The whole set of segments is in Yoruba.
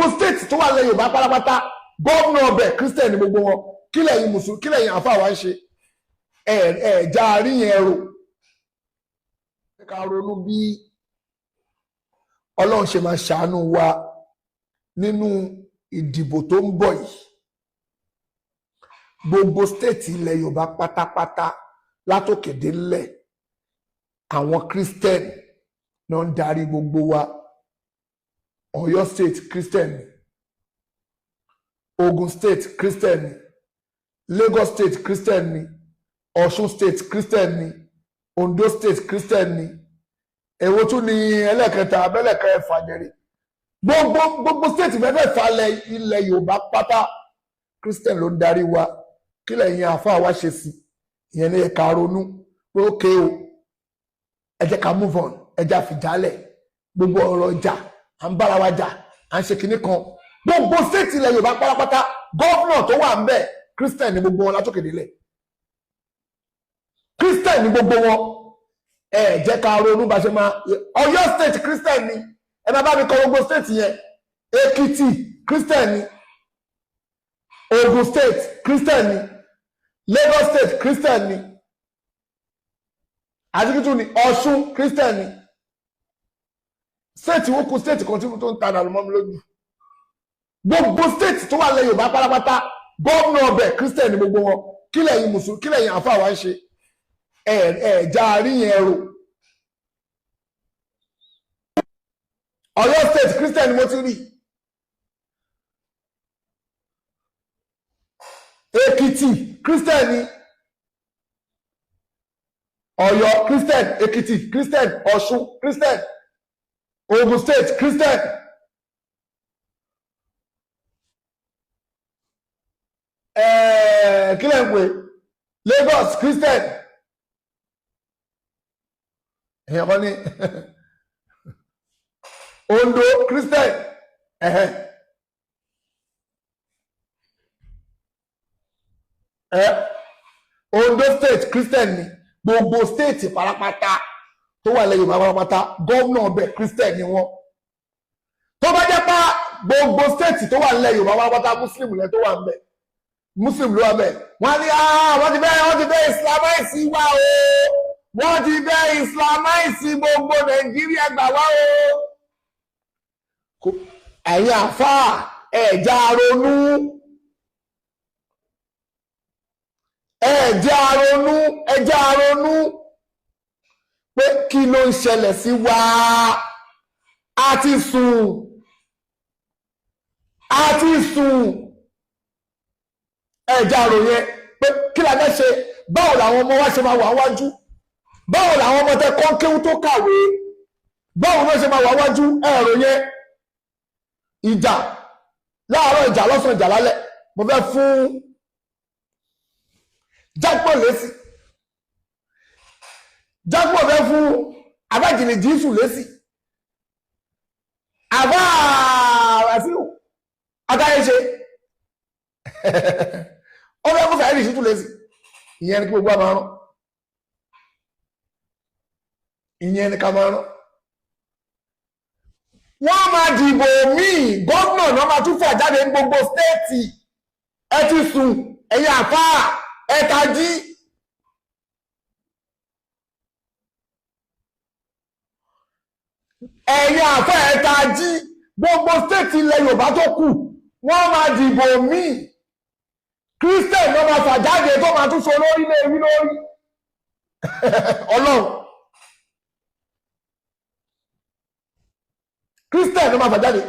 Gbogbo state tó wà lẹ́yìn Yorùbá pátápátá, gómìnà ọbẹ̀ Christian ni gbogbo wọn. Kí lẹ́yìn mùsùlùmí, kí lẹ́yìn àfáà wa ń ṣe? Ẹ ẹ já rí yẹn rò. Ká ronú bí Ọlọ́run ṣe máa ṣàánú wa nínú ìdìbò tó ń bọ̀ yìí. Gbogbo state ilẹ̀ Yorùbá pátápátá látòkè délẹ̀, àwọn Christian náà ń darí gbogbo wa. Ọ̀yọ́ State, Christian ni. Ogun State, Christian ni. Lagos State, Christian ni. Ọ̀ṣun State, Christian ni. Ondo State, Christian ni. Èwo tún ni ẹlẹ́kẹta abẹ́lẹ̀kẹfà jẹrè? Gbogbo state mẹ́fẹ̀ẹ̀fà ilẹ̀ Yorùbá pátá, Christian ló ń darí wa. Kí lẹ́yìn àáfàá wa ṣe sí ìyẹn ní ẹ̀ka ronú pé ókè o, ẹ jẹ́ ká move on, ẹ jẹ́ àfìjálẹ̀ gbogbo ọ̀rọ̀ ìjà à ń bára wa jà, à ń ṣe kinní kan. Gbogbo state ilẹ̀ Yorùbá pátápátá, governor tó wà ń bẹ̀, Christian ní gbogbo wọn látòkè délẹ̀. Christian ní gbogbo wọn. Ẹ jẹ́ ká ronú bá ṣe máa. Ọ̀yọ́ State, Christian ni. Ẹ máa bá mi kọ gbogbo state yẹn. Èkìtì, Christian ni. Ogun State, Christian ni. Lagos State, Christian ni. Àdìgítù ni Ọ̀ṣun, Christian ni. State wo kù? State kan tí tó ń ta dànù mọ́ mi lójú. Gbogbo state tó wà lẹ́yìn Yorùbá pátápátá, gómìnà ọbẹ̀, Christian ni gbogbo wọn. Kí lẹ́yìn mùsùlùmí, kí lẹ́yìn àfáà wa ń ṣe? Ẹ ẹ já rí yẹn rò. Ọ̀yọ́ State, Christian ni mo ti rí. Èkìtì, Christian ni. Ọ̀yọ́, Christian. Èkìtì, Christian. Ọ̀ṣun, Christian. Ogun State, Christian. Kí lẹ́ ń pè? Lagos, Christian. Èèyàn kan ní Ondo, Christian. Ẹ̀hẹ́. Ẹ Ondo State, Christian ni. Gbogbo state pátápátá tó wà lẹ́yìn Yorùbá pátápátá, gómìnà ọbẹ̀, Christian ni wọ́n. Tó bá jẹ́ pa gbogbo state tó wà lẹ́yìn Yorùbá pátápátá, Muslim lẹ́ tó wà ń bẹ̀, Muslim ló wà bẹ̀, wọ́n ní wọ́n ti fẹ́ islamize wa o, wọ́n ti fẹ́ islamize gbogbo Nàìjíríà gbà wá o. Ẹ̀yin àfáà, ẹ̀já ronú, ẹ̀já ronú, ẹ̀já ronú pé kí ló ń ṣẹlẹ̀ sí wa? A ti sùn, a ti sùn. Ẹ̀já ròyìn pé kí la fẹ́ ṣe? Báwo làwọn ọmọ wa ṣe máa wà wájú? Báwo làwọn ọmọ tẹ kọ́ kéwú tó kàwé, báwo ló ṣe máa wà wájú? Ẹ̀rọ yẹn, ìjà láàárọ̀, ìjà lọ́sàn, ìjà lálẹ́. Mo fẹ́ fún jápọ̀ lésì, jápọ̀ fẹ́ fún abájìnì jísù lésì, àbá àràfíù atáyéṣe ó fẹ́ fún sàyẹ́dì ṣítù lésì. Ìyẹn ni kí gbogbo àmà rán, ìyẹn ni ká máa rán. Wọ́n máa dìbò míì, gómìnà náà máa tún fà jáde ní gbogbo stéètì. Ẹ ti sùn, ẹ̀yin àfáà, ẹ tají. Ẹ̀yin àfáà, ẹ tají. Gbogbo stéètì ilẹ̀ Yorùbá tó kù, wọ́n máa dìbò míì, Christian náà máa fà jáde tó máa tún so lórí lé rí lórí. Ọlọ́run, Christian ló máa fà jáde.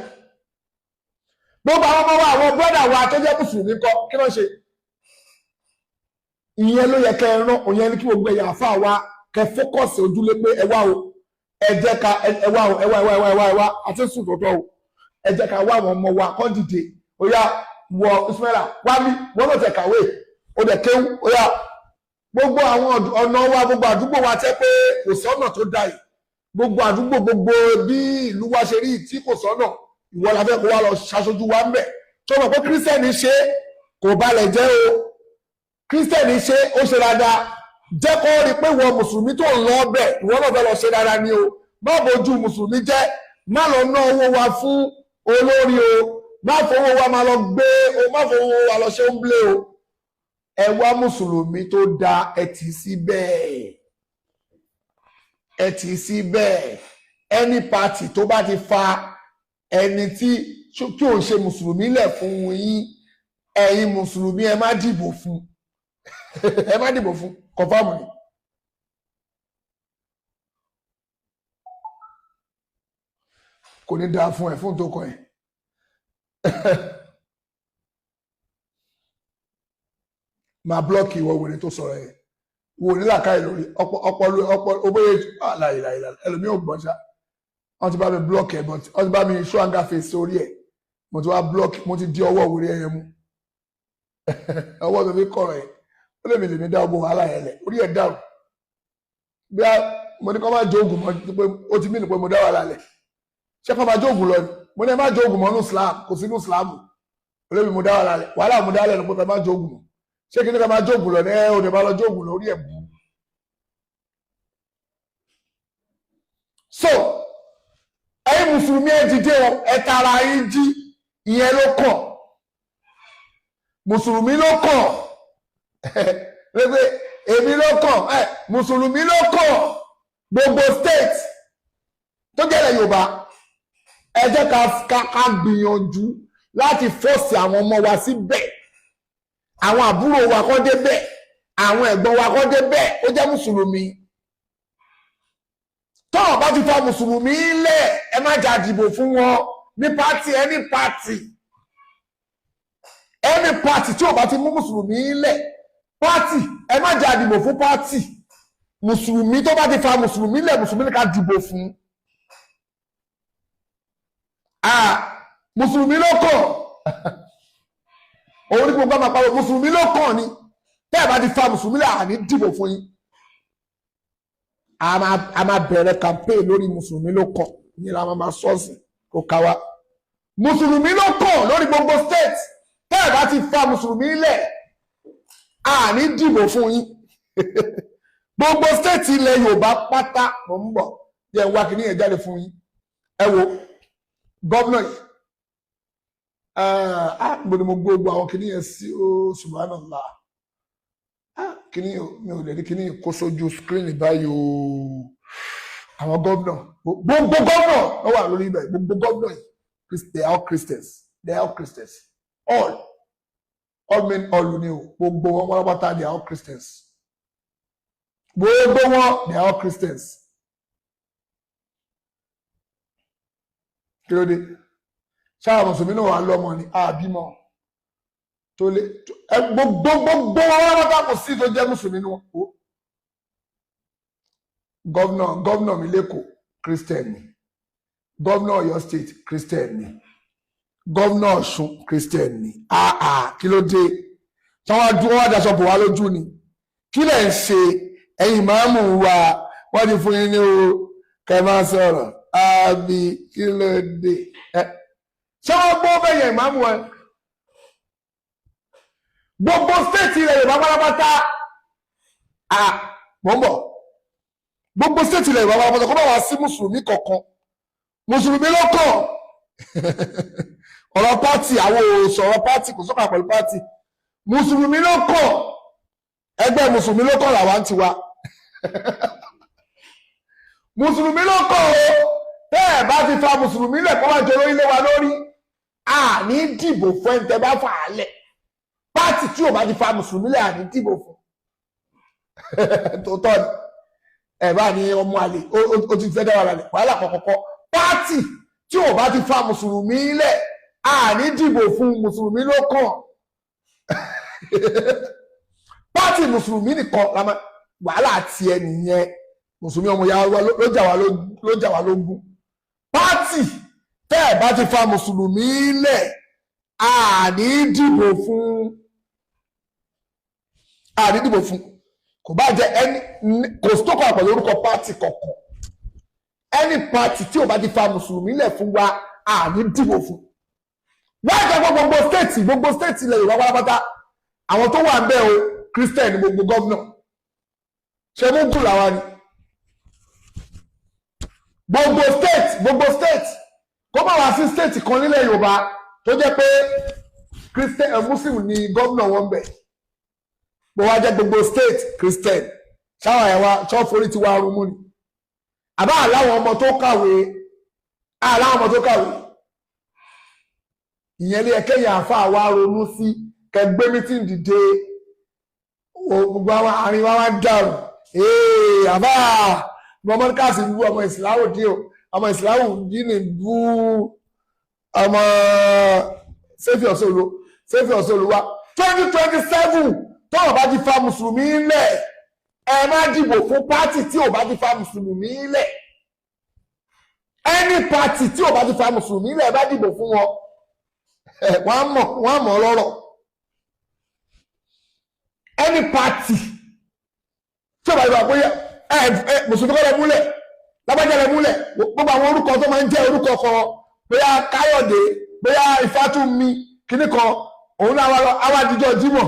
Gbogbo àwọn ọmọ wa, àwọn brọ́dà wa tó jẹ́ mùsùlùmí kọ́, kí ló ń ṣe? Ìyẹn ló yẹ kẹ́ ẹ rán òyìn ní kí gbogbo ẹ̀yà àfa wa kẹ́ fókọ̀sì ojúlé pé ẹ wá o, ẹ jẹ́ ká ẹ wá o, ẹ wá, ẹ wá, ẹ wá, ẹ wá, ẹ wá, àti sùn tòótọ́ o. Ẹ jẹ́ ká wá àwọn ọmọ wa kọ́ dìde. Ó yá, wọ Ismaila wá bí wọ́n náà tẹ̀ kàwé, ó dẹ̀ kéwú. Ó yá, gbogbo àwọn ọ̀nà wa, gbogbo àdúgbò wa tẹ́ pé kò sọ́nà tó dá yìí, gbogbo àdúgbò, gbogbo bí ìlú wa ṣe rí tí kò sọ́nà, ìwọ la fẹ́ kó wá lọ ṣaṣojú wa ń bẹ̀. Tó mọ̀ pé kírísítẹ́nì ṣe kò balẹ̀ jẹ́ o, kírísítẹ́nì ṣe ó ṣe dáadáa. Jẹ́ kó rí pé ìwọ mùsùlùmí tó ń lọ bẹ̀, ìwọ náà fẹ́ lọ ṣe dáadáa ni o. Má bójú mùsùlùmí jẹ́, má lọ ná owó wa fún olórí o. Má fowó wa máa lọ gbé o, má fowó wa lọ ṣe ń blé o. Ẹ wá mùsùlùmí tó da, ẹ tì í síbẹ̀, ẹ tì í síbẹ̀. Any party tó bá ti fa ẹni tí kí òun ṣe mùsùlùmí lẹ̀ fún yín, ẹ̀yin mùsùlùmí, ẹ má dìbò fún, ẹ má dìbò fún. Confirm ni. Kò ní dáa fún ẹ fún tó kọ ẹ. Máa block ìwọ wèrè tó sọ̀rọ̀ ẹ wò ní làákàyè lórí ọpọlọ ọpọlọ obóyè láìláìlá. Ẹlòmíì ò gbọ́n ṣá. Wọ́n ti bá mi block ẹ, but wọ́n ti bá mi show anger face orí ẹ. Mo ti wá block, mo ti di ọwọ́ wèrè ẹyẹ mú, ọwọ́ tó fi kọ̀rọ̀ ẹ. Ó lè mi lè mi dá ọgbọ́n wàhálà yẹn lẹ̀, orí ẹ̀ dàrú. Bí a mo ní kọ́ máa jó oògùn mọ́ pé ó ti mí nì pé mo dá wàhálà lẹ̀. Ṣé kọ́ máa jó oògùn lọ ni? Mo ní ẹ má jó oògùn mọ́ ní Islam, kò sí ní Islam. Ó lè mi mo dá wàhálà lẹ̀, wàhálà mo dá lẹ̀ ní pé ká má jó oògùn mọ́. Ṣé kí ni ká máa jó oògùn lọ ní? Ẹ ò ní bá lọ jó oògùn lọ, orí ẹ̀ bú. So ẹ̀yin mùsùlùmí, ẹ dìde o, ẹ tara yín jí. Ìyẹn ló kàn, mùsùlùmí ló kàn pé èmi ló kàn ẹ. Mùsùlùmí ló kàn. Gbogbo state tó jẹ́lẹ̀ Yorùbá, ẹ jẹ́ ká gbìyànjú láti force àwọn ọmọ wa síbẹ̀, àwọn àbúrò wa kọ́ débẹ̀, àwọn ẹ̀gbọ́n wa kọ́ débẹ̀. Ó jẹ́ mùsùlùmí, tọ́ọ̀ bá ti fa mùsùlùmí lẹ̀, ẹ má jà dìbò fún wọn ní party. Any party, any party tí ò bá ti mú mùsùlùmí lẹ̀, party, ẹ má jà dìbò fún party. Mùsùlùmí tó bá ti fa mùsùlùmí lẹ̀, mùsùlùmí ní ká dìbò fún. Ah, mùsùlùmí ló kàn. Òun ní gbogbo àmà pariwo mùsùlùmí ló kàn ni. Tẹ́ ẹ bá ti fa mùsùlùmí lẹ̀, àní dìbò fún yín. A máa bẹ̀rẹ̀ campaign lórí mùsùlùmí ló kàn ní la máa sọ́ọ̀sì kó ká wa. Mùsùlùmí ló kàn lórí gbogbo state. Tẹ́ ẹ bá ti fa mùsùlùmí lẹ̀, àní dìbò fún yín. Gbogbo state ilẹ̀ Yorùbá pátá. Mò ń bọ̀, yẹ ń wá kí ní yẹn jáde fún yín. Ẹ wo governor yìí. Ah, mo ní mo gbé gbogbo àwọn kìnìyàn sí ó. Subhanallah. Ah, kìnìyàn mi ò lè rí kìnìyàn kó sójú screen báyìí o. Àwọn governor, gbogbo governor ló wà lórí ibẹ̀. Gbogbo governor yìí, they are all Christians, they are all Christians. All men, all ni o. Gbogbo wọn pátápátá, they are all Christians. Gbogbo wọn, they are all Christians. Kí ló dé? Ṣáà mùsùlùmí náà wà lọ́mọ ni àbímọ tó lé gbogbo wọn pátápátá, kò sí tó jẹ́ mùsùlùmí ni wọn. Governor mi l'Ékòó, Christian ni. Governor Ọ̀yọ́ State, Christian ni. Governor Ọ̀ṣun, Christian ni. Ah, kí ló dé tí wọ́n dúró wọ́n daṣọ bò wá lójú ni? Kí lẹ̀ ń ṣe, ẹ̀yin ìmáàmù wa? Wọ́n ti fún yín ní o kẹ́ máa sọ̀rọ̀ àbí? Kí ló dé? Ẹ ṣé wọ́n gbọ́ bẹ́yẹn, ìmáàmù ẹ? Gbogbo state ilẹ̀ Yorùbá pátápátá. Ah, mò ń bọ̀. Gbogbo state ilẹ̀ Yorùbá pátápátá, kó bá wá sí mùsùlùmí kankan. Mùsùlùmí ló kàn. Ọ̀rọ̀ party, àwọn ò sọ̀rọ̀ party, kò sọ́kà pẹ̀lú party. Mùsùlùmí ló kàn. Ẹgbẹ́ mùsùlùmí ló kàn làwa ń tiwa. Mùsùlùmí ló kàn o. Tẹ́ ẹ̀ bá ti fa mùsùlùmí lẹ̀ kó bá jẹ olórí lé wa lórí, àní dìbò fún ẹni tẹ́ bá fà á lẹ̀. Party tí ò bá ti fa mùsùlùmí lẹ̀, àní dìbò fún. Tòótọ́ ni. Ẹ bá ní ọmọ àlè ó ti fẹ́ dá wàhálà lẹ̀, wàhálà kọ̀kọ̀kọ̀. Party tí ò bá ti fa mùsùlùmí lẹ̀, àní dìbò fún. Mùsùlùmí ló kàn. Party mùsùlùmí nìkan la máa. Wàhálà tiẹ̀ nìyẹn. Mùsùlùmí ọmọ ya wa ló jà wá lógún. Party tẹ́ ẹ̀ bá ti fa mùsùlùmí lẹ̀, àní dìbò fún, àní dìbò fún. Kò bá jẹ́ ẹni, kò sí tó kọ́ pẹ̀lú orúkọ party kankan. Any party tí ò bá ti fa mùsùlùmí lẹ̀ fún wa, àní dìbò fún. Wọ́n jẹ́ pé gbogbo state, gbogbo state ilẹ̀ Yorùbá pátápátá, àwọn tó wà ń bẹ̀ o, Christian ni gbogbo governor. Ṣé mú gùn làwa ni? Gbogbo state, gbogbo state, kó má wá sí state kan nílẹ̀ Yorùbá. tó jẹ́ pé Christian and Muslim ni gómìnà wọn bẹ̀, bó wá jẹ́ gbogbo state Christian, ṣáwa ẹ̀ wa ṣọ́ọ̀fù ti wá arúmú ni. Àbá àláwọn ọmọ tó kàwé, àláwọn ọmọ tó kàwé. Ìyẹn lé ẹkẹyìn àfa wa ronú sí kẹgbẹ́ meeting dìde. Gbogbo àwọn àárín wa wá dàrú. Ee, àbá ọmọ káàsì bú ọmọ ìsìláwò dí o, ọmọ ìsìláwò dí ní bú ọmọ sẹ́fì ọ̀sọ́lù, sẹ́fì ọ̀sọ́lù wa. 2027, tọ́wọ́ bá ti fa mùsùlùmí lẹ̀, ẹ má dìbò fún party tí ò bá ti fa mùsùlùmí lẹ̀. Any party tí ò bá ti fa mùsùlùmí lẹ̀, ẹ bá dìbò fún wọn, wọ́n á mọ̀ lọ́rọ̀. Any party tí ò bá ti fa bóyá ẹ ẹ mùsùlùmí kọ́ lẹ múlẹ̀, lágbájá lẹ múlẹ̀, gbogbo àwọn orúkọ tó máa ń jẹ́ orúkọ kan, bóyá Káyọ̀dé, bóyá Ifátúnmi kíní kan, òun náà wá díjọ́ Jímọ̀,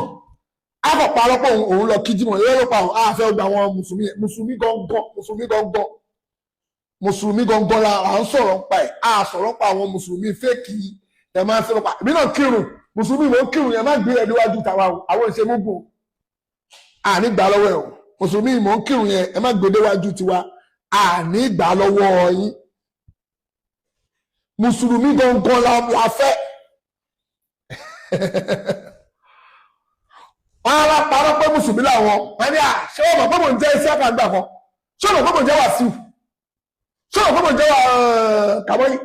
akọ̀pá lọ́pọ̀ òun lọ kí Jímọ̀ yẹ́rọ pa òun. Àfẹ́ gba àwọn mùsùlùmí, mùsùlùmí gangan, mùsùlùmí gangan, mùsùlùmí gangan la à ń sọ̀rọ̀ ń pa ẹ̀. À sọ̀rọ̀ pa àwọn mùsùlùmí fake ẹ̀ máa ń sọ̀rọ̀ pa. Èmi náà kírun, mùsùlùmí mò ń kírun yẹn, má gbé ẹ̀ níwájú tàwa o. Àwọn ìṣe mugun àní gbà lọ́wọ́ ẹ̀ o. Mùsùlùmí mò ń kírun yẹn, ẹ má gbé déwájú tiwa, àní gbà lọ́wọ́ yín. Mùsùlùmí gangan la fẹ́. Wọn á parọ́ pé mùsùlùmí làwọn. Wọn ní à, ṣé wọn mọ̀ pé mò ń jẹ́ iṣẹ́ àkàgbà kan? Ṣé wọn mọ̀ pé mò ń jẹ́ Wàsíù? Ṣé wọn mọ̀ pé mò ń jẹ́ Kàmọ́yì?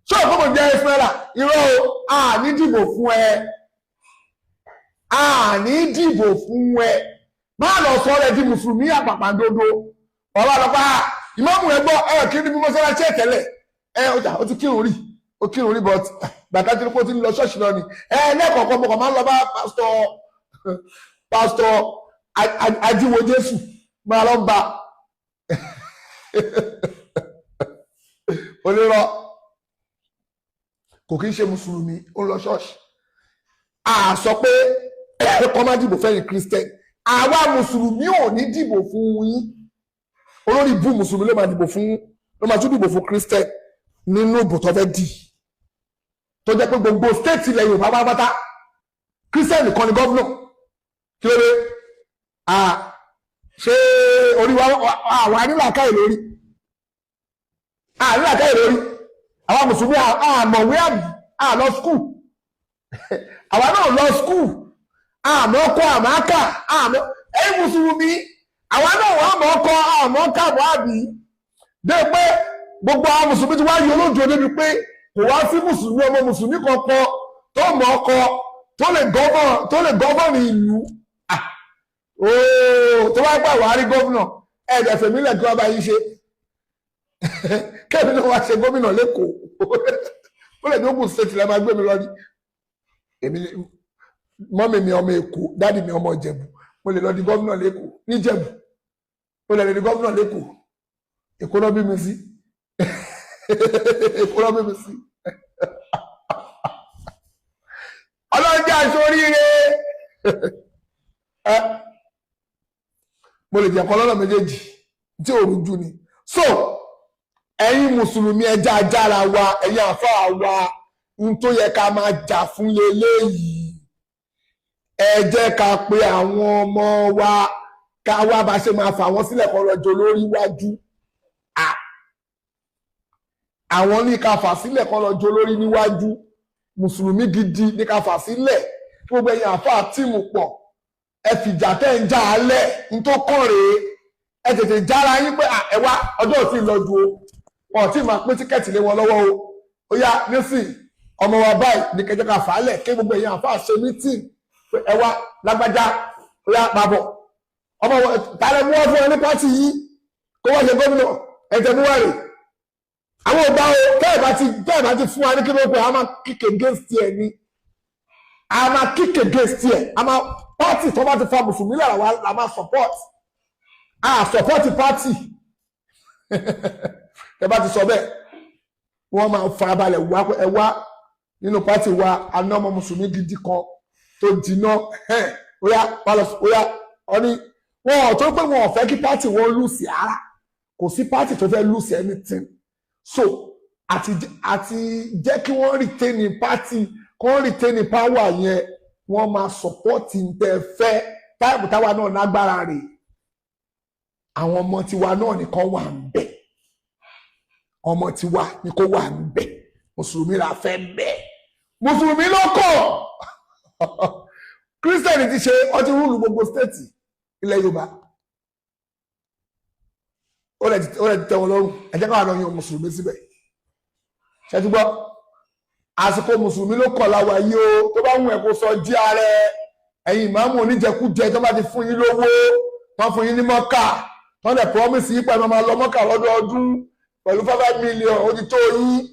Ṣé wọn mọ̀ pé mò ń jẹ́ Ismaila? Irọ́ o, àní dìbò fún ẹ, àní dìbò fún ẹ. Má lọ sọ rẹ di mùsùlùmí àpàpàǹdodo. Ọ̀rọ̀ àlọ́pàá ìmáàmù ẹ gbọ́ ẹ kí ni bí mọ́sálásí ẹ̀ tẹ́lẹ̀ ẹ ó ti kírun rí, ó kírun rí, but bàtà tí ó ti ń lọ ṣọ́ọ̀ṣì lọ ni ẹ lẹ́ẹ̀kọ̀ọ̀kan. Mo kàn máa ń lọ bá pásítọ̀ ajíwo Jésù, máa lọ bá onírọ́. Kò kí ń ṣe mùsùlùmí, ó ń lọ ṣọ́ọ̀ṣì. A sọ pé kọ́ má dìbò fẹ́yìn Christian. Àwa mùsùlùmí ò ní dìbò fún yín. Olórí ibú mùsùlùmí ló máa dìbò fún, ló máa tún dìbò fún Christian nínú ìbò tó fẹ́ dì, tó jẹ́ pé gbogbo state ilẹ̀ Yorùbá pátápátá, Christian nìkan ni governor. Kí ló dé? Ṣé orí wa àwa nílàákàyè lórí? Ànílàákàyè lórí àwa mùsùlùmí àmọ̀wé àbí àlọ school? Àwa náà lọ school, àmọ́ kọ́ àmọ́ kà àmọ́. Ẹ̀yin mùsùlùmí, àwa náà wà mọ̀ kọ́ àmọ́ kà mọ́ àbí? Dé pé gbogbo àwọn mùsùlùmí ti wá yọ olóòjò débi pé kò wá sí mùsùlùmí, ọmọ mùsùlùmí kankan tó mọ̀ ọkọ tó lè govern ìlú. Tó bá gbà wá rí gómìnà ẹ̀ẹ́dẹ̀ fèmílẹ̀ kí wọ́n bá yín ṣe, kẹ́mi náà wá ṣe gómìnà lẹ́kọ̀ọ́. Ó lè ní Ogun State lẹ́ẹ̀ máa gbé mi lọ ní. Èmi mummy mi ọmọ Èkó, daddy mi ọmọ Ìjẹ̀bú. Mo lè lọ di gómìnà lẹ́kọ̀ọ́ níjẹ̀bú, mo lè lọ di gómìnà lẹ́kọ̀ọ́. Èkó lọ bí mi sí, Èkó lọ bí mi sí. Ọlọ́jà sóríire ẹ, mo lè jẹ̀kọ́ lọ́nà méjèèjì tí ò rújú ni. So ẹ̀yin mùsùlùmí, ẹja ajára wa, ẹ̀yin àfáà wa, n tó yẹ ká máa jà fún leléyìí. Ẹ jẹ́ ká pe àwọn ọmọ wa, ká wá bá ṣe máa fà wọ́n sílẹ̀ kọ́ lọ́jọ́ lórí wájú. Àwọn ní ká fà sílẹ̀ kọ́ lọ́jọ́ lórí níwájú. Mùsùlùmí gidi ní ká fà sílẹ̀. Kí gbogbo ẹ̀yin àfáà team pọ̀, ẹ fìjà tẹ́ ń já alẹ́ n tó kàn rèé. Ẹ tètè jára yín pé ẹ wá, ọjọ́ ò tí ì lọ ju o, wọn ò tí ì máa pín ticket lé wọn lọ́wọ́ o. Ó yá nísìn, ọmọ wa báyìí ní kẹjọ ká fà á lẹ̀. Kí gbogbo ẹ̀yin àfáà ṣe meeting pé ẹ wá, lágbájá, ó yá máa bọ̀. Ọmọ wọn tààrẹ mú wọn fún ẹ ní party yìí kó wọ́n ṣe gómìnà ẹ̀jẹ̀ mú wá rè. Àwọn ọba o, tẹ́ẹ̀ bá ti fún wa ní kí ló pé a máa kick against ẹ ní, a máa kick against ẹ. A máa party tó bá ti fa mùsùlùmí lára wa la máa support. A support party ẹ bá ti sọ bẹ́ẹ̀, wọ́n máa farabalẹ̀ wá. Ẹ wá, nínú party wa, aná ọmọ mùsùlùmí gidi kan tó jiná. Óyá óyá, ọ ní wọn ò tó pé wọn ò fẹ́ kí party wọn lose ara. Kò sí party tó fẹ́ lose anything. So Àti jẹ́ kí wọ́n retain party, kí wọ́n retain power yẹn, wọ́n máa support ntẹ̀ fẹ́. Time táwa náà lágbára rè, àwọn ọmọ tiwa náà nìkan wà ń bẹ̀, ọmọ tiwa ni kò wà ń bẹ̀. Mùsùlùmí la fẹ́ bẹ́ẹ̀, mùsùlùmí ló kọ̀. Christian ti ṣe ọtí rule gbogbo state ilẹ̀ Yorùbá, ó lè ti tẹ́ wọn lọ́rùn. Ẹ jẹ́ káwọn náà yan mùsùlùmí síbẹ̀. Ṣe ti gbọ́? Àsìkò mùsùlùmí ló kọ̀ láwa yìí o. Tó bá wù ẹ́ kó sọ jí ààrẹ, ẹ̀yin ìmáàmù oníjẹkújẹ, tó bá ti fún yín lówó, tó fún yín ní mọ́kà, tó lè promise yín pẹ̀lú máa lọ mọ́kà lọ́dọọdún pẹ̀lú 5 million, ó ti tó yín.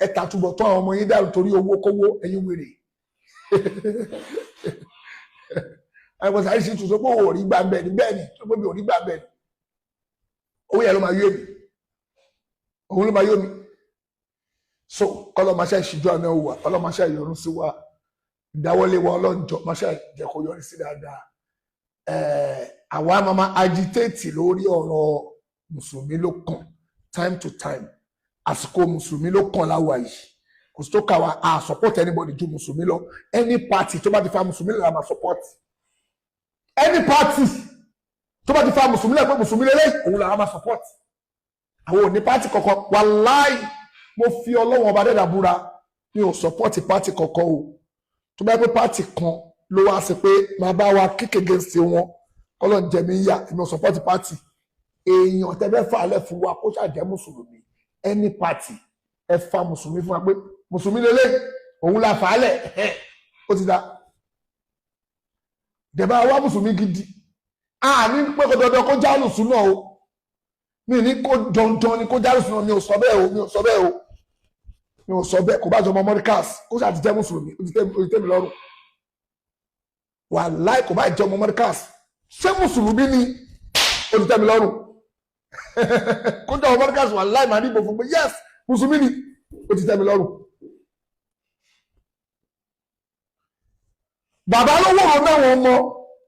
Ẹ tàtúbọ̀ tó àwọn ọmọ yín dàrú torí owó kówó. Ẹ̀yin wèrè, ẹ̀kọ́ sáré sí tuntun pé òun ò rí gbà bẹ́ẹ̀ ni. Bẹ́ẹ̀ ni tó pé mi ò rí gbà bẹ́ẹ̀ ni. Owó yẹn ló máa yé mi, òun ló máa yé mi. So kọ́lọ́ máa ṣe ìṣíjú àná wà, kọ́lọ́ máa ṣe ìyọnu sí wa. Ìdáwọ́lé wa, ọlọ́njọ́ máa ṣe jẹ́ kó yọrí sí dáadáa. Àwa máa máa agitate lórí ọ̀rọ̀ mùsùlùmí ló kàn time to time. Àsìkò mùsùlùmí ló kàn láwa yìí. Kò sí tó kà wá a support anybody ju mùsùlùmí lọ. Any party tó bá ti fa mùsùlùmí lọ la máa support. Any party tó bá ti fa mùsùlùmí lọ pé mùsùlùmí lélẹ̀, òun là máa support. Àwọn ò ní party kankan. Wàláì, mo fi Ọlọ́wọ́n Ọba dẹ́dà búra, mi ò support party kankan o. Tó bá yẹ pé party kan ló wá sí pé máa bá wa kick against wọn, kọ́lọ̀ ń jẹ mí yá. Èmi ò support party. Èèyàn tẹ́ fẹ́ fà á lẹ̀ fún wa, kó ṣàjẹ́ mùsùlùmí. Any party, ẹ fa mùsùlùmí fún wa pé mùsùlùmí lélẹ̀, òun la fà á lẹ̀, ó ti da. Dẹ̀bá wa mùsùlùmí gidi, àní pé kó dandan kó jálù súnà o. Mi ní kó dandan ni kó jálù súnà, mi ò sọ bẹ́ẹ̀ o, mi ò sọ bẹ́ẹ̀ o, mi ò sọ bẹ́ẹ̀. Kó bá jọ ọmọ Mọ́ríkàs, kó ṣáà ti jẹ́ mùsùlùmí, ó ti tẹ́ mi lọ́rùn. Wàláì, kò bá jẹ́ ọmọ Mọ́ríkàs, ṣé mùsùlùmí ni, ó ti tẹ́ mi lọ́rùn. Kó jẹ́ ọmọ Mọ́ríkàs, wàláì, màá ní ìbò fún pé yes, mùsùlùmí ni, ó ti tẹ́ mi lọ́rùn. Bàbá lówóró náà, wọn mọ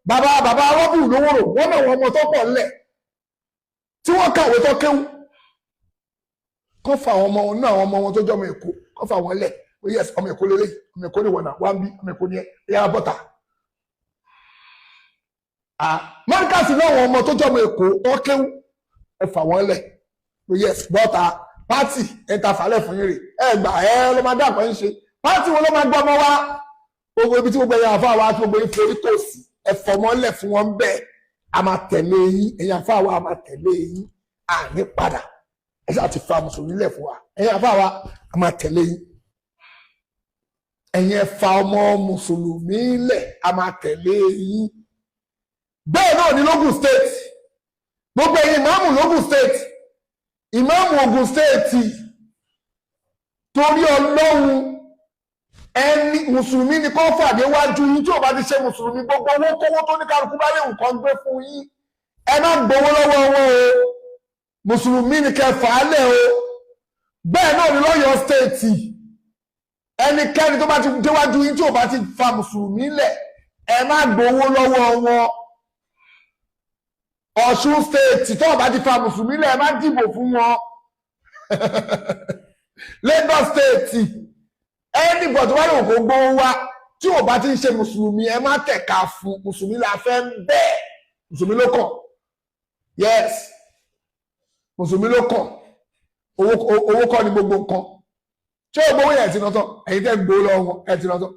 bàbá, bàbá rọ́bù lówóró wọn náà, wọn mọ tó pọ̀ ńlẹ̀ tí wọ́n kàwé tó kéwú, kọ́ fa àwọn ọmọ wọn náà, àwọn ọmọ wọn tó jẹ́ ọmọ Èkó, kọ́ fa wọn lẹ̀. Ó yes, ọmọ Èkó lélẹ̀, ọmọ Èkó ni wọ̀nà wá ń bí, ọmọ Èkó ni ẹ yára bọ́tà. Mọ́ríkàsì náà, àwọn ọmọ tó jẹ́ ọmọ Èkó tó kéwú, ẹ fà wọ́n lẹ̀. Ó yes, bọ́tà. Party ẹ ta fàálẹ̀ fún yín rè, ẹ gbà ẹ ló máa dá àpẹ́ ń ṣe. Party wo ló máa gbọ́ ọmọ wa? Gbogbo ibi tí gbogbo ẹ̀yin àfa wa, tí gbogbo yín forí kò sí, ẹ fọmọ́lẹ̀ fún wọn bẹ́ẹ̀. A máa tẹ̀lé yín. Ẹ̀yin àfa wa, a máa tẹ̀lé yín, àní padà. Ẹ ṣáà ti fa mùsùlùmí lẹ̀ fún wa. Ẹ̀yin àfa wa, a máa tẹ̀lé yín. Ẹ̀yin ẹ fa ọmọ mùsùlùmí lẹ̀, a máa tẹ̀lé yín. Bẹ́ẹ̀ náà ní lógùn State, gbogbo ẹ̀yin ìmáàmù lógùn State, ìmáàmù Ògùn State, torí Ọlọ́run, ẹni mùsùlùmí ni kò fà níwájú yín. Tí ò bá ti ṣe mùsùlùmí, gbogbo owó kówó tó ní kálukú bá léwu kan gbé fún yín, ẹ má gbowó lọ́wọ́ wọn o. Mùsùlùmí ni kẹ́ fà á lẹ̀ o. Bẹ́ẹ̀ náà ni lọ́yọ̀ọ́ State, ẹnikẹ́ni tó bá ti déwájú yín, tí ò bá ti fa mùsùlùmí lẹ̀, ẹ má gbowó lọ́wọ́ wọn. Ọ̀ṣun State, tó bá ti fa mùsùlùmí lẹ̀, ẹ má dìbò fún wọn. Lagos State, anybody tó bá lè kó gbówó wá, tí ò bá ti ń ṣe mùsùlùmí, ẹ má tẹ̀ka fún. Mùsùlùmí la fẹ́ ń bẹ́ẹ̀, mùsùlùmí ló kàn. Yes, mùsùlùmí ló kàn. Owó, owó kọ́ ni gbogbo nǹkan. Ṣé o gbowó yẹn ti ná tán? Ẹ̀yin tẹ́ gbowó lọ́wọ́ wọn, ẹ̀ ti ná tán.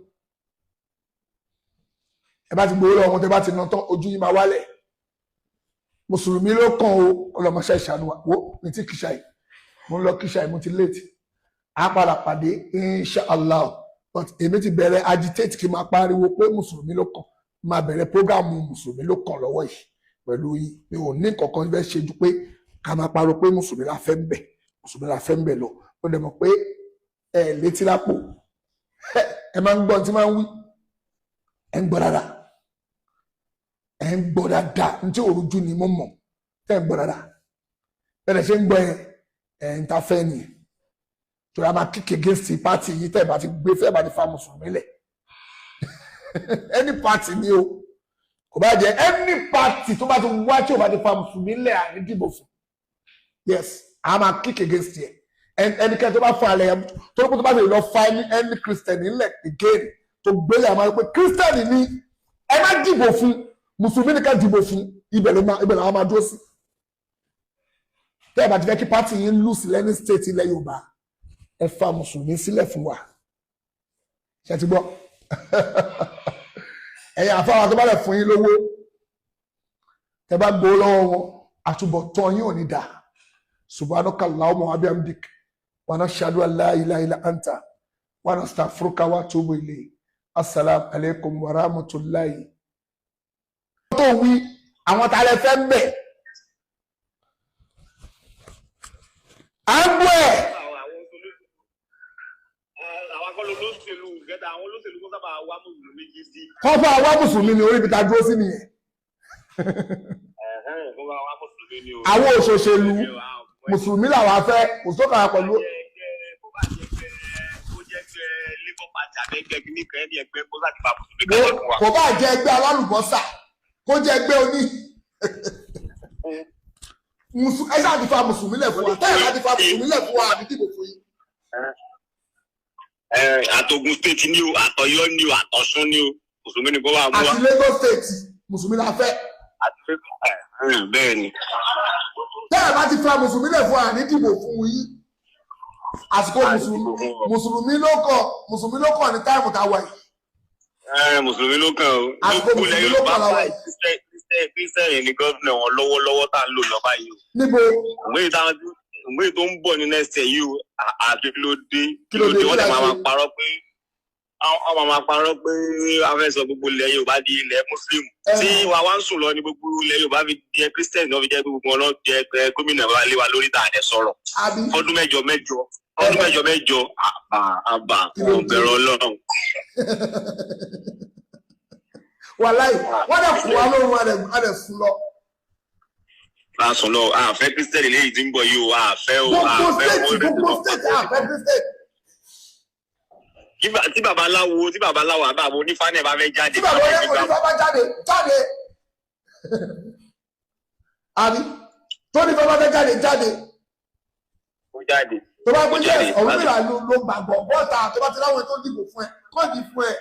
Ẹ bá ti gbowó lọ́wọ́ wọn, tẹ́ bá ti ná tán, ojú yín máa wálẹ̀. Mùsùlùmí ló kàn o. Ọlọmọṣẹ́ ìṣàánú wa. Wo ní tí kìṣà yìí, mo ń lọ kíṣà yìí, mo ti late. A padà pàdé, inshallah. But èmi ti bẹ̀rẹ̀ agitate kí n máa pariwo pé mùsùlùmí ló kàn. Máa bẹ̀rẹ̀ program mùsùlùmí ló kàn lọ́wọ́ yìí pẹ̀lú yín. Mi ò ní kankan fẹ́ ṣe ju pé ká máa pariwo pé mùsùlùmí la fẹ́ ń bẹ̀, mùsùlùmí la fẹ́ ń bẹ̀ lọ. Ó dẹ̀ mọ̀ pé ẹ létí lápò, ẹ máa ń gbọ́ tí máa ń wí. Ẹ ń gbọ́ dáadáa, ẹ ń gbọ́ dáadáa. Ní tí òrùjú ni mo mọ̀ tẹ́ ń gbọ́ dáadáa. Bẹ́ẹ̀ ṣe ń gbọ́ yẹn, ẹ̀ ń ta fẹ́ nìyẹn, torí a máa kick against party yìí tẹ́ ẹ bá ti gbé fẹ́ bá ti fa mùsùlùmí lẹ̀. Any party ni o, kò bá jẹ́ any party tó bá ti wá, tí o bá ti fa mùsùlùmí lẹ̀, àní dìbò fún. Yes, a máa kick against yẹ. Ẹnikẹ́ni tó bá fa alẹ́ yẹn tó ló kó tó bá fi lọ fa ẹni Christian nílẹ̀ again tó gbélé àmọ́ pé Christian ni, ẹ má dìbò fún. Mùsùlùmí nìkan dìbò fún. Ibẹ̀ ló máa, ibẹ̀ làwọn máa dúró sí. Tẹ́ ẹ bá ti fẹ́ kí party yín lose lẹ́ni state ilẹ̀ Yorùbá, ẹ fa mùsùlùmí sílẹ̀ fún wa. Ṣe ti gbọ́? Ẹ̀yin àfáwọn tó bá lẹ̀ fún yín lówó, tẹ́ bá gbowó lọ́wọ́ wọn, àtúbọ̀tán yín ò ní dáa. Subhanaka Allahumma wa bihamdik, wa nashhadu an la ilaha illa anta, wa nastaghfiruka wa atubu ilayk. Assalamu alaikum wa rahmatullahi. Tó wí àwọn tá a lè fẹ́ ń bẹ̀ à ń gbọ́ ẹ̀. Àwọn akọ́lù olóṣèlú gẹ́gẹ́, àwọn olóṣèlú kó sábà wá mùsùlùmí gidi. Kọ́ fún àwa mùsùlùmí ni orí ibi tá a dúró sí nìyẹn. Kó bá wá mùsùlùmí ni o. Àwọn òṣòṣèlú, mùsùlùmí làwọn afẹ́, kò sókà pẹ̀lú. Kó bá jẹ́ pé kó jẹ́ pé Labour Party àbí ẹgbẹ́ kìíní kan, ẹni ẹgbẹ́ kó sáà ti bá mùsùlùmí kan lọ́dún wa. Kò bá jẹ́ ẹgbẹ́ alálùbọ́sà, kó jẹ́ ẹgbẹ́ oní ẹ ṣáà ti fa mùsùlùmí lẹ̀ fún wa. Tẹ́lẹ̀ láti fa mùsùlùmí lẹ̀ fún wa, àbí dìbò fún yín. Àtògùn State ni o, àtọ̀yọ́ ni o, àtọ̀ṣún ni o, mùsùlùmí ni kó bá mú wa. Àti Lagos State, mùsùlùmí la fẹ́. Bẹ́ẹ̀ ni. Tẹ́lẹ̀ bá ti fa mùsùlùmí lẹ̀ fún wa, àní dìbò fún yín. Àsìkò mùsùlùmí, mùsùlùmí ló kọ̀, mùsùlùmí ló kọ̀ ní time tá a wà yìí. Mùsùlùmí ló kàn o. Àsìkò mùsùlùmí ló kàn láwa yìí. Christian ni gómìnà wọn lọ́wọ́lọ́wọ́ tá à ń lò lọ báyìí o. Níbo? Òwe tó ń bọ̀ ní next year yìí o, àti kí ló dé? Kí ló dé? Wọ́n tẹ̀ máa parọ́ pé wọ́n máa parọ́ pé a fẹ́ sọ gbogbo ilẹ̀ Yorùbá di ilẹ̀ Muslim. Tí wàá wá ń sùn lọ ní gbogbo ilẹ̀ Yorùbá fi jẹ́ Christian náà, fi jẹ́ gbogbo wọn lọ jẹ́ gómìnà wa lé wa lórí, tá a dẹ̀ sọ̀rọ̀. Ọdún mẹ́jọ mẹ́jọ, ọdún mẹ́jọ mẹ́jọ, àbà àbà, ọ̀bẹ̀rẹ̀ Ọlọ́run. Wàláì, wọ́n dẹ̀ fún wa lóhun, adẹ̀ sùn lọ. A sùn lọ, àfẹ́ Christian léyìí tí ń bọ̀ yìí o, àfẹ́ o. Gbogbo state, gbogbo state, àfẹ́ Christian. Tí babaláwo, tí babaláwo àbá àwọn onífá náà bá fẹ́ jáde. Tí bàbá onífá bá jáde, jáde. Àbí tó ní fẹ́ bá fẹ́ jáde, jáde. Ó jáde. Tó bá gbé jẹ́ Ọ̀rúnmìlà ló gbàgbọ́ bọ́ta, tó bá ti láwọn tó dìbò fún ẹ, kọ́ di fún ẹ,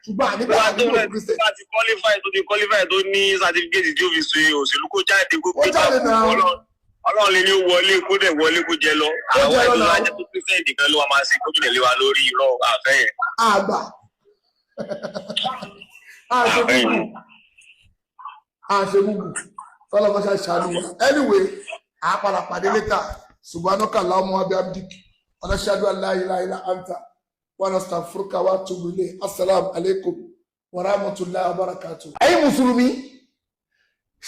ṣùgbọ́n àníbà àdúgbò Christian. Tó bá ti qualify, tó ti qualify, tó ní certificate tí ó fi ṣe òṣèlú, kó jáde, kó gbé jáde. Ọlọ́run lè ní ó wọlé, kó dẹ̀ wọlé, kó jẹ lọ. Àwọn ẹ̀dùn tó jẹ́ tó Christian nìkan ló wà máa ṣe gómìnà lé wa lórí, irọ́, àfẹ́ yẹn. Àgbà àṣẹ gbùgbù tọ́lọ́mọṣẹ́ ṣàánú wa. Anyway, àá padà pàdé later. Subhanaka Allahumma wa bihamdik, wa nashhadu an la ilaha illa anta, wa nastaghfiruka wa atubu ilayk. Assalamu alaikum wa rahmatullahi wa barakatuh. Ẹ̀yin mùsùlùmí,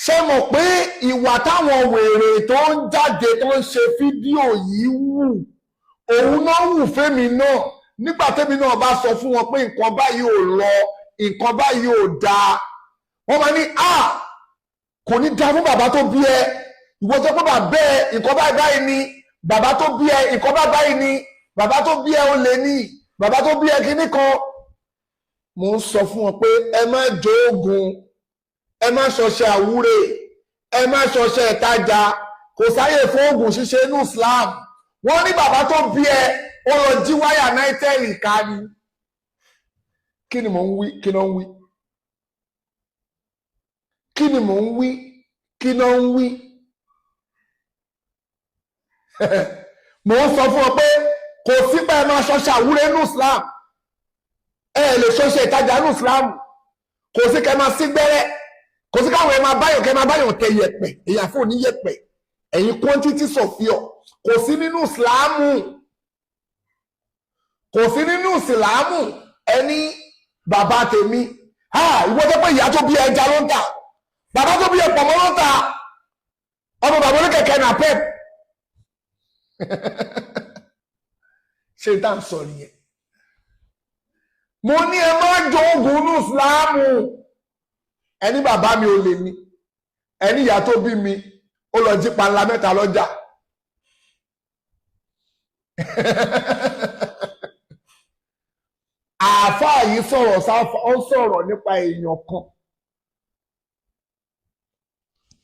ṣé mọ̀ pé ìwà táwọn wèrè tó ń jáde tó ń ṣe fídíò yìí wù, òun náà wù fẹ́mi náà nígbà tẹ́mi náà bá sọ fún wọn pé nǹkan báyìí ò lọ, nǹkan báyìí ò dáa, wọ́n máa ní a kò ní dáa fún bàbá tó bí ẹ, ìwọ tó pé bàbá ẹ nǹkan báyìí báyìí ni, bàbá tó bí ẹ nǹkan báyìí báyìí ni, bàbá tó bí ẹ ó lè ní, bàbá tó bí ẹ kíní kan. Mo ń sọ fún wọn pé ẹ má jóògùn, ẹ má ṣọṣẹ àwúre, ẹ má ṣọṣẹ ìtajà, kò sáyè fún oògùn ṣíṣe inú Islam. Wọ́n ní bàbá tó bí ẹ ó lọ jí wáyà náítẹ́ẹ̀lì ká ní. Kí ni mò ń wí? Kí ló ń wí? Kí ni mò ń wí? Kí ló ń wí? Mò ń sọ fún ọ pé kò sí pé ẹ máa ṣọṣẹ àwúre inú Islam, ẹ lè ṣọṣẹ ìtajà inú Islam, kò sí kẹ máa sí gbẹ́rẹ́, kò sí káwọn ẹ máa báyọ̀, kẹ máa báyọ̀ tẹ yẹ̀pẹ̀, èyàn fún òní yẹ̀pẹ̀, ẹ̀yin quantity sọ̀fíọ̀, kò sí nínú Ìsìlámù, kò sí nínú Ìsìlámù. Ẹni bàbá tèmi, ìwọ tó pé ìyá tó bí ẹja ló ń tà, bàbá tó bí ẹpọ̀ mọ́ ló ń tà, ọmọ bàbá oníkẹ̀kẹ́ nà pep. Ṣé tá à ń sọ nìyẹn? Mo ní ẹ má jọ oògùn inú Ìsìlámù. Ẹni bàbá mi ò lè ní, ẹni ìyá tó bí mi ó lọ jí panla mẹ́ta lọ́jà. Àáfàá yìí sọ̀rọ̀ sáfà, ó sọ̀rọ̀ nípa èèyàn kan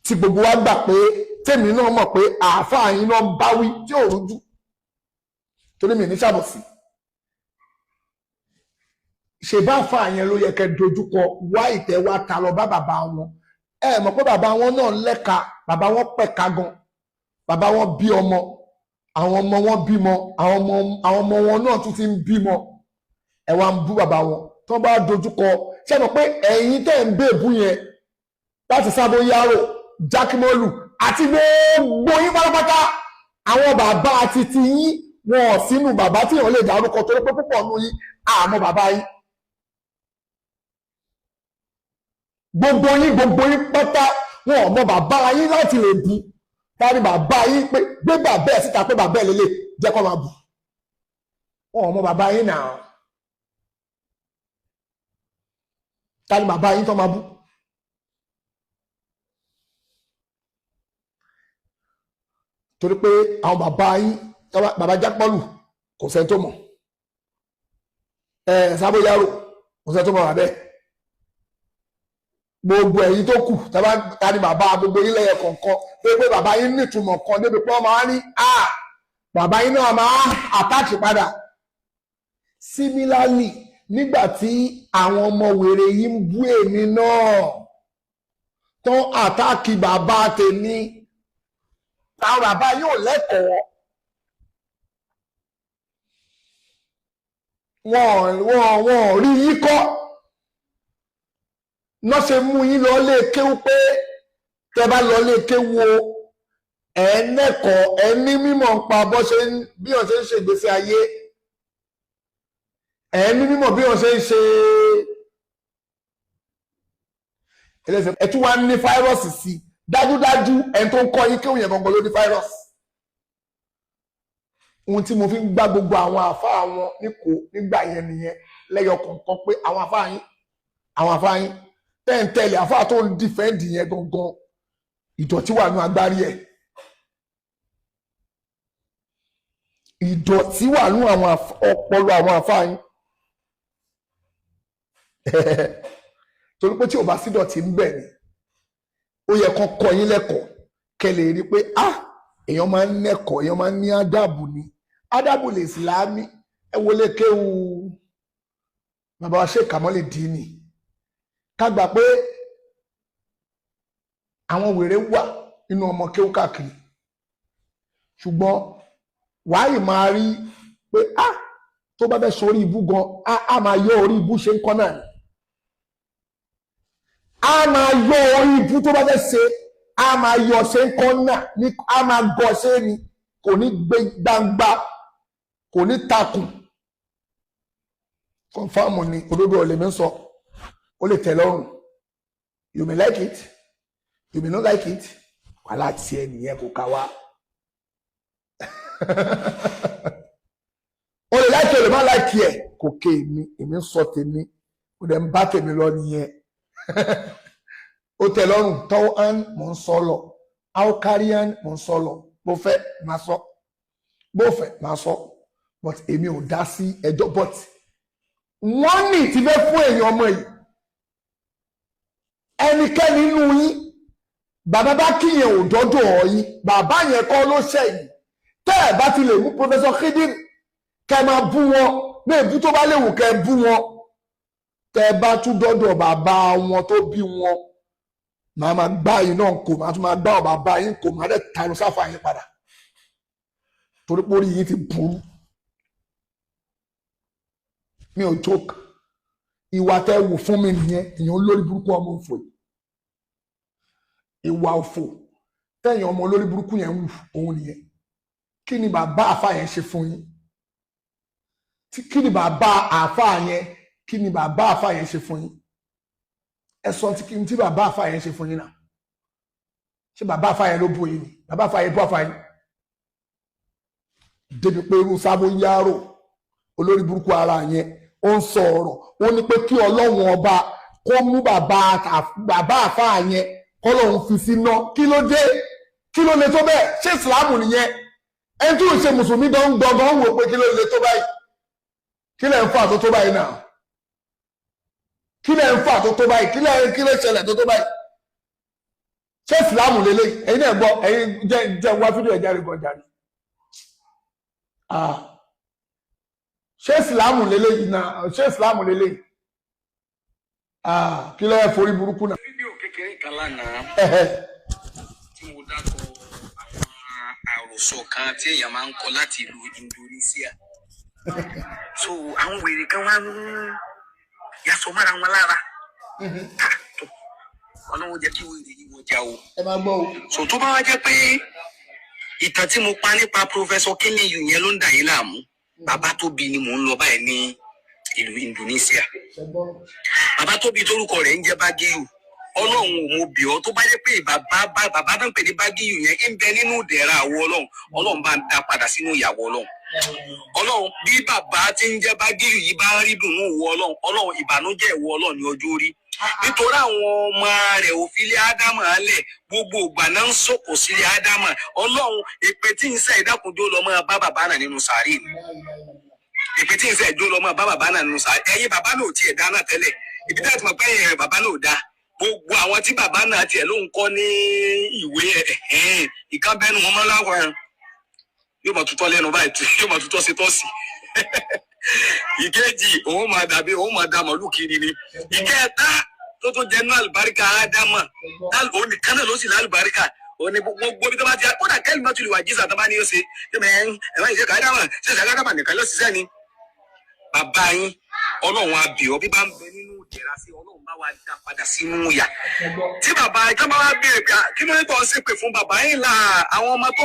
tí gbogbo wa gbà pé tèmi náà mọ̀ pé àáfàá yìí náà ń báwí tí ò rújú. Torí mi ní ṣàbòsí. Ṣèbá àfa yẹn ló yẹ kẹ́ dojúkọ wá ìtẹ́ wá ta lọ bá bàbá wọn. Ẹ mọ̀ pé bàbá wọn náà lẹ́ka, bàbá wọn pẹ̀ka gan. Bàbá wọn bí ọmọ, àwọn ọmọ wọn bímọ, àwọn ọmọ wọn náà tún ti ń bímọ. Ẹ wá ń bú bàbá wọn. Tó bá dojúkọ, ṣé mọ̀ pé ẹ̀yin tẹ́ ń bèbú yẹn láti Sábó Yárò, Jákímọ́lù àti gbogbo yín pátápátá, àwọn bàbá àti ti yín wọn ò sínú bàbá tí èèyàn lè dárúkọ torí pé púpọ̀ nù yín àmọ́ bàbá yín. Gbogbo yín pátá wọn ò mọ bàbá yín láti lè bu. Tani bàbá yín pé gbé bàbá ẹ̀ síta pé bàbá ẹ̀ lélẹ̀ jẹ́ kó máa bù. Wọn ò mọ bàbá yín náà. Tani bàbá yín tó máa bú. Torí pé àwọn bàbá yín, bàbá Jákímọ́lù kò sẹ́ni tó mọ̀. Sábó Yárò kò sẹ́ni tó mọ̀ bàbá ẹ̀. Gbogbo ẹ̀yin tó kù ta ni bàbá gbogbo yín lẹ́yẹ kọ̀ọ̀kan pé pé bàbá yín nítumọ̀ kan débi pé wọ́n máa ní à bàbá yín náà máa àtàkì padà. Similarly, nígbà tí àwọn ọmọ wèrè yìí ń bú èmi náà tán àtàkì bàbá tèmi, táwọn bàbá yóò lẹ́kọ̀ọ́. Wọ́n rí yín kọ́. Ná ṣe mú yín lọ lé kéwú pé tẹ́ bá lọ lé kéwú o, ẹ nẹ́kọ̀ọ́, ẹ ní mímọ̀ ń pa bó ṣe ń bí wọ́n ṣe ń ṣe ìgbésí ayé, ẹ ní mímọ̀ bí wọ́n ṣe ń ṣe ẹlẹ́sẹ̀. Ẹ tún wá ní fáírọ́ọ̀sì sí dájúdájú, ẹni tó ń kọ́ yín kéwú yẹn gangan ló ní fáírọ́ọ̀sì. Ohun tí mo fi ń gbá gbogbo àwọn àfáà wọn níkò nígbà yẹn nìyẹn lẹ́yọ kọ̀ọ̀kan pé àwọn àfáà yín, àwọn àfáà yín tẹ́ǹtẹ́lẹ̀, àfáà tó ń dìfẹ́ǹdì yẹn gangan ìdọ̀tí wà nú agbárí ẹ̀, ìdọ̀tí wà nú àwọn ọpọlọ àwọn àfáà yín. Torí pé tí ò bá sí dọ̀tí ń bẹ̀ ni ó yẹ kán kọ́ yín lẹ́kọ̀ọ́ kẹ́ lè rí pé ah èèyàn máa ń nẹ́kọ̀ọ́, èèyàn máa ń ní ádàbù ni, ádàbù lè ìsìlámì. Ẹ wọlé kéwu bàbá wa Sheikh Kamoli Dini, ká gbà pé àwọn wèrè wà nínú ọmọ kéwú káàkiri, ṣùgbọ́n wàá yìí máa rí pé ah tó bá fẹ́ sórí ibú gan, á máa yọ orí ibú ṣe ń kọ́ náà ni, á máa yọ orí ibú tó bá fẹ́ ṣe, á máa yọ ṣe ń kọ́ náà ní, á máa gọ ṣe ni, kò ní gbé gbangba, kò ní takùn. Kọ̀nfàmù ni òdodo ọ̀lẹ́mí ń sọ, ó lè tẹ́ lọ́rùn. You may like it, you may not like it, wàhálà tiẹ̀ nìyẹn, kò ká wá. O lè láìkí, o lè má láìkí ẹ̀, kò ké èmi, èmi ń sọ tèmi, ó dẹ̀ ń bá tèmi lọ nìyẹn. Ó tẹ́ lọ́rùn, tọ́wọ́ án mò ń sọ lọ, áókáríán mò ń sọ lọ, bó fẹ́ máa sọ, bó fẹ́ máa sọ, but èmi ò dá sí ẹjọ́. But wọ́n ní ti fẹ́ fún èèyàn ọmọ yìí, ẹnikẹ́ni nínú yín, bàbá bá kíyàn ò dọ́dọ̀ yín, bàbá yẹn kọ́ ló ṣẹ̀yìn. Tẹ́ ẹ̀ bá ti lè mú Professor Khidir kẹ́ máa bú wọn ní èbú tó bá léwu kẹ́ bú wọn, tẹ́ ẹ bá tún dọ́dọ̀ bàbá wọn tó bí wọn, màá máa gbá yín náà kò, màá tún máa gbá bàbá yín kò, màá dẹ̀ tanu sáfà yín padà, torí pé orí yín ti burú. Mi ò joke, ìwà tẹ́ wù fún mi nìyẹn, èèyàn olórí burúkú ọmọ òfò yìí, ìwà òfò tẹ̀yìn ọmọ olórí burúkú yẹn wù òun nìyẹn. Kí ni bàbá àfa yẹn ṣe fún yín? Kí ni bàbá àfa yẹn, kí ni bàbá àfa yẹn ṣe fún yín? Ẹ sọ tí bàbá àfa yẹn ṣe fún yín náà. Ṣé bàbá àfa yẹn ló bú yín ni? Bàbá àfa yẹn bú àfa yín débi pé irú Sábó Yárò olórí burúkú ara yẹn ó ń sọ ọ̀rọ̀, ó ní pé kí Ọlọ́run ọba kó mú bàbá àfa yẹn kọ́lọ́run fi síná. Kí ló dé? Kí ló le tó bẹ́ẹ̀? Ṣé ìsìlámù nìyẹn? Ẹni tó ń ṣe mùsùlùmí gan gbọngàn wò pé kí ló le tó báyìí? Kí lẹ̀ ń fà tó tó báyìí náà? Kí lẹ̀ ń fà tó tó báyìí? Kí ló ṣẹlẹ̀ tó tó báyìí? Ṣé ìsìlámù lélẹ̀? Ẹ̀yin náà gbọ́, ẹ̀yin jẹ́ wá fídíò ẹ̀já rẹ̀ gan jàre. Ṣé ìsìlámù lélẹ́yìí náà? Ṣé ìsìlámù lélẹ́yìí? Ah, kí ló yẹ forí burúkú náà? Fídíò kékeré kan lánàá tí mo dákọ àwọn àròsọ kan tí èèyàn máa ń kọ láti ìlú Indonesia. So àwọn wèrè kan wá ń yasọ mára wọn lára. Ah, tó. Ọlọ́run jẹ́ kí wèrè yìí wọjà o. Ẹ máa gbọ́ o. So tó bá wá jẹ́ pé ìtàn tí mo pa nípa Professor Kíníyù yẹn ló ń dà yín láàmú, bàbá tó bí ni mò ń lọ báyìí ní ìlú Indonesia. Ṣe gbọ́. Bàbá tó bí torúkọ rẹ̀ ń jẹ́ Bágíyù, Ọlọ́run ò mo bì ọ́, tó bá jẹ́ pé bàbá bàbá tó ń pè ní Bágíyù yẹn ń bẹ nínú ìdẹ̀ra àwọ Ọlọ́run, Ọlọ́run bá ń dá padà sínú ìyàwó Ọlọ́run. Ọlọ́run, bí bàbá tí ń jẹ́ Bágíyù yìí bá ń rí dùnú ìwọ Ọlọ́run, Ọlọ́run, ìbànújẹ́ ìwọ Ọlọ́run ní ọjọ́ orí, nítorí àwọn ọmọ rẹ̀ ò fi lé Ádámà lẹ̀, gbogbo ìgbà náà ń sòkò sílé Ádámà. Ọlọ́run, èpè tí ń sẹ́ ìdákùnjó lọ máa bá bàbá náà nínú sàárè ni. Èpè tí ń sẹ́ ìjó lọ máa bá bàbá náà nínú sàárè. Ẹ̀yin bàbá náà ò tiẹ̀ dá náà tẹ́lẹ̀, ibi tí a ti mọ̀ pé ẹ̀yìn bàbá náà ò dá, gbogbo àwọn tí bàbá náà tiẹ̀ ló ń kọ́ ní ìwé ẹ̀hẹ́n ìkan bẹ́nu wọn máa láwọn yóò máa tutọ́ lẹ́nu báyìí, yóò máa tutọ́ sí tọ́sí. Ìkejì, òun máa dàbí òun máa da màlúù kiri ni. Ìkẹta tó tún jẹ náà, àlùbáríkà Ádámà, òun nìkan náà ló sì lálùbáríkà. Òun ni gbogbo ibi tó bá ti kódà kẹ́lí mọ́tò lè wà jísà tó bá ní yóò ṣe ṣé ẹ ẹ máa ń ṣe kàádámà ṣe ṣe kàádámà nìkan ló ṣiṣẹ́ ni. Bàbá yín, Ọlọ́run á bì ọ́, bí bá ń bẹ nínú ìdẹ̀ra sí, Ọlọ́run bá wa dá padà sínú ìyà. Ṣe gbọ́. Tí bàbá ìkan bá wá béèrè pé, "Ah, kí ló ní tó ń ṣépè fún bàbá yín là àwọn ọmọ tó